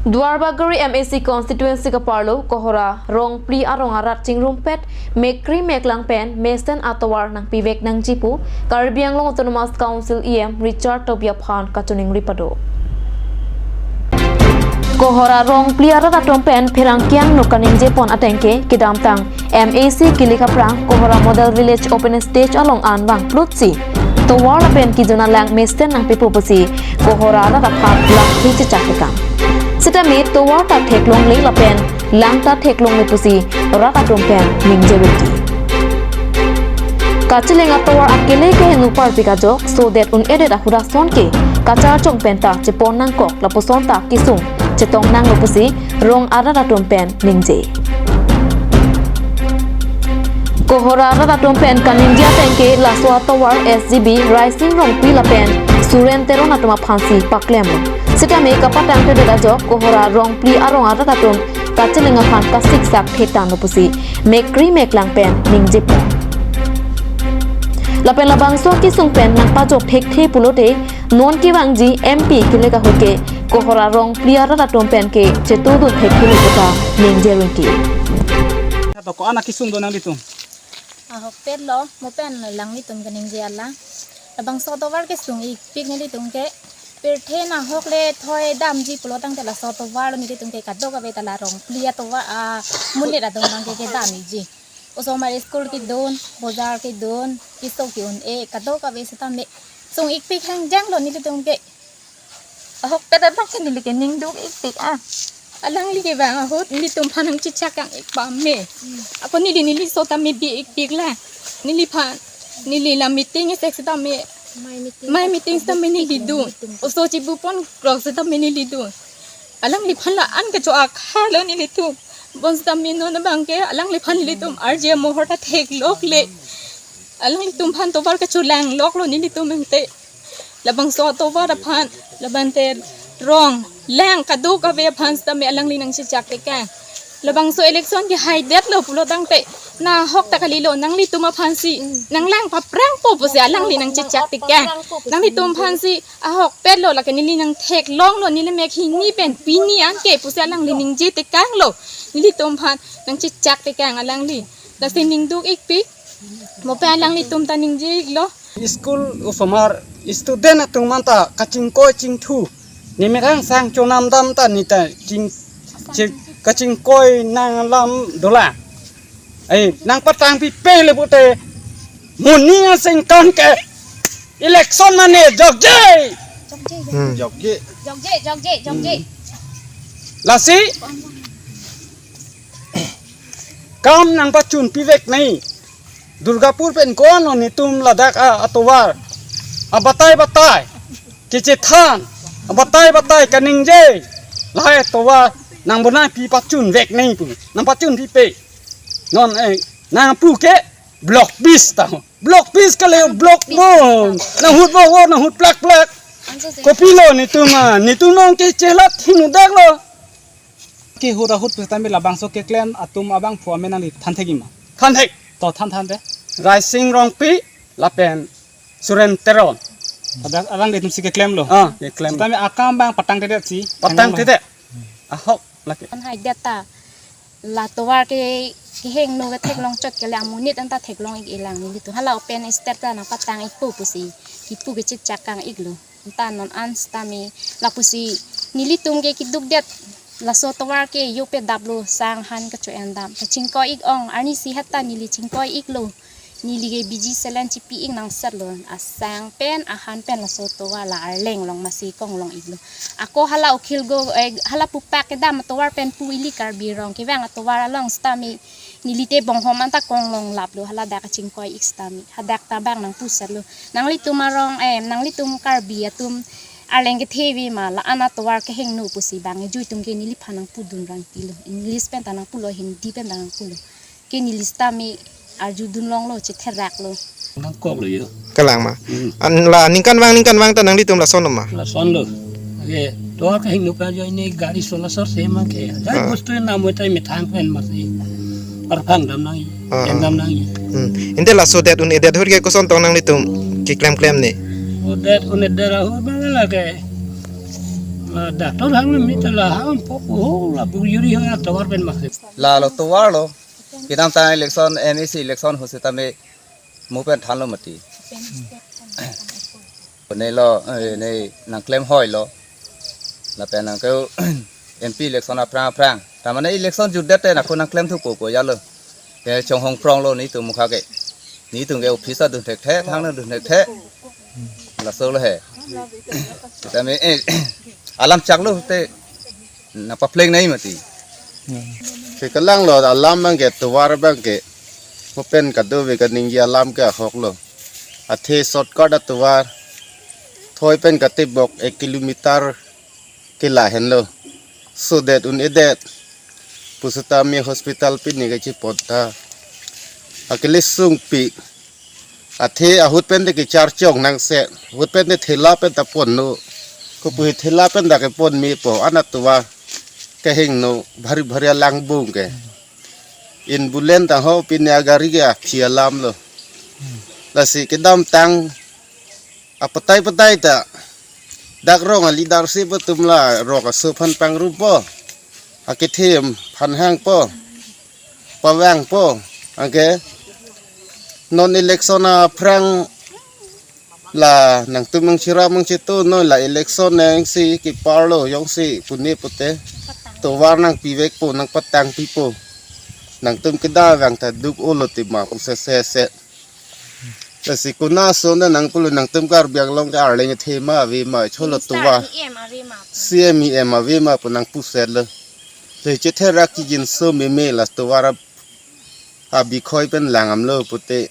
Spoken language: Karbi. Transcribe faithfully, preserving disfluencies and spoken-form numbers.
Duarbagori M A C constituency kaparlo Kohora Rongpli arong arat chingrumpet mekri meklang pen mesen atovar nangpivek nangji pu Karbi Anglong Autonomous Council E M Richard Tokbi aphan kachiningri pado. Kohora Rongpli arat atum pen pherangke angno kaningje pon ateng ke kedamtang M A C kelek aphrang Kohora Model Village open stage along an vangplutsi tovar lapen kejun alang mesen nangpipo pusi Kohora arat aphan langphi chechak tekang. Sitame tovar ta theklongle lapen lang ta theklongle pusi rat atum pen ningje vekji. Kacheleng atovar akele kehingno parpik ajok sodet un-edet ahut ason ke kacharchong pen ta chepon nangkok lapuson ta kesung chetong nanglo pusi rong arat atum pen ningje. Kohora arat atum pen kaningje ateng ke laso atovar S G B Raising Rongpi lapen Suren Teron atum aphansi paklemlo. Sitame kapatangtedet ajok Kohora Rongpli arong arat atum kacheleng aphan kasiksak thektanglo pusi mekri meklang pen ningje pon. Lapen labangso kesung pen nangpajok thekthe pulote non kevangji M P kelek ahut ke Kohora Rongpli arat atum pen ke chetudun thekthelo puta ningje ringki. Kato ko-an akesung do nanglitum? Ahokpetlo, mo pen alanglitum kaningje alang. Labangso tovar kesung-ikpik nelitum ke. Pirthe nahok le thoi damji pulo tangte laso tovar lo nelitum ke kadokave ta la Rongpli atovar amonit atum abang ke kedam-ikji. Osomar school kedun, bojar kedun, keso ke-un-e, kadokave sitame sung-ikpik hengjang lo nelitum ke. Ahokpet abang ke neli ke ningduk-ikpik ah. Alangli kevang ahut nelitum aphan nangchechak kang-ik pame. Ako neli neliso tame bi-ikpik la. Neliphan, neli la meeting esek sitame, mai meeting sitame neli dun. Oso chibu pon krok sitame neli dun. Alangliphan la-an kecho-ak halo nelitum. Bonsitame non abang ke alangliphan nelitum arje mohor ta theklokle. Alanglitum aphan tovar kecholangloklo nelitum ante. Labangso atovar aphan, labang te rong, lang kadokave aphan sitame alangli nangchechak tekang. Labangso election kehaidetlo pulo tangte nahok ta kalilo, nanglitum aphansi nanglang paprangpo pusi alangli nangchechak tekang. Nanglitum aphansi ahokpetlo, lake neli nangtheklonglo, neli mek hini pen pini anke pusi alangli ningje tekanglo. Nelitum aphan nangchechak tekang alangli. Lasi ningduk-ikpik, mo pen alanglitum ta ningje-iklo. School osomar student atum anta kachingkoi chingthu. Nemerang sang chonam dam ta neta ching, ching, kachingkoi nanglam dolang. Eh, nangpatangpipe le pute. Muni asing kan ke. Election mane jokje. Hmm. Jokje. Jokje, jokje, jokje. Lasi. Kam nangpachunpivek nai. Durgapur pen ko-an lo netum ladak a, atovar. Abatai batai. Kechethan. Abatai batai kaningje. Lahai tovar nangbonai pi pachunvek nai pu. Nangpachunpipe. Non eh, nangpu ke block bis ta. Block bis kale block mo. Nanghut mo, nanghut plak plak. Kopilo netum a, netum nong ke chelat hinudaklo. Kehut ahut pu tame labangso keklem atum abangphu amen nangli thanthek-ik ma? Thanthek. To than than te. Raising Rongpi lapen Suren Teron. Pada alanglitumsi keklemlo. Ah, keklem. Tame akam abang patangtedet si. Patangtedet. Ahok lake. An haidet ta. La tovar ke kehingno ketheklong chot kele amonit anta theklong-ik-e lang nelitum. Hala open stage ta nangpatang-ikpo pusi. Kipu kechechak kang-iklo. Anta non an sitame lapusi nelitum ke kedukdet laso tovar ke yo pedaplo, sang han kecho-en dam. Kachingkoi-ik ong arnisi heta neli chingkoi-iklo. Neli ke biji selen chipi-ik nangsetlo. Asang pen ahan pen laso tovar la Arleng along masi konglong-iklo. Ako hala okhil go, eh, hala pupak kedam atovar pen pu ili Karbi Anglong kevang atovar along sitame neli te bonghom anta konglong laplo, hala dak kachingkoi-ik sitame. Hadak ta bang nangpusetlo. Nanglitum arong, eh, nanglitum Karbi atum Arleng kethe ave ma, la-an atovar kehingno pusi bang ejui atum ke neliphan nangpudun rangtilo. English pen ta nangpulo, Hindi pen ta nangpulo. Ke neli sitame arjudunlonglo, chetheraklo. Nangkoklo yo. Kalang ma. Hmm. An la ningkan vang, ningkan vang ta nanglitum lason ma? Lasonlo. Ake, tovar kehingno pen ajoine gari solasor se ma ke. Jai Ah. bostu namoi tai methang pen masi. Arphang dam nang. Ah, En ah. dam nang. Hmm. Ante laso det un-edet ahut ke koson tong nanglitum keklem klem ne? O det un-edet ahut bang lake. Doctor hang mi ta la hang po po la bu yuri ha tovar pen ma. Lalo tovar lo. Kedamtang election, M A C election ho setame mo pen thanlo mati. Ne lo, eh, ne nangklem hoi lo. Lapen nangke M P election aphrang aphrang. Tamane election jutdet te nangko nangklem thupo po ya lo. Ke chonghong prong lo netum mukha ke. Netum ke office adun thekthe, thang adun thekthe. Laso lo he. Tame, eh, alam chak lo te nangpapleng nai mati. Ke kalang lo alam abang ke tovar abang ke. Mo pen kadokave kaningje alam ke ahok lo. Athe shortcut atovar. Thoi pen katibok ek kilometer ke lahenlo. Sodet un-edet. Pu setame hospital pini kachipon ta. Akele sungpi. Athe ahut pen te kecharchong nangse. Ahut pen te thela pen ta ponlo. Kopi thela pen ta kepon mepo. Anat tovar kehingno bhari bhari alangbung ke. Ambulance ta ho pini agari ke aphi alam lo. Lasi kedamtang apatai patai ta dak rong a-leadership atum la rok aso aphan pangrupo, akethe aphan hangpo, pavangpo, anke non election aphrang la nangtum nangchira nangchitu non la election nangsi keparlo jongsi pune pute tovar nangpivekpo nangpatangpipo, nangtum kedavang ta duk-olo tima pu sese se. Lasi kona ason ta nangpulo nangtum Karbi Anglong ke arleng thema avema cholo tovar. Minister E M avema. C M E M avema pu nangpusetlo. Te chetherak kijinso meme la tovar a-, abikhoi pen lang amlo pute.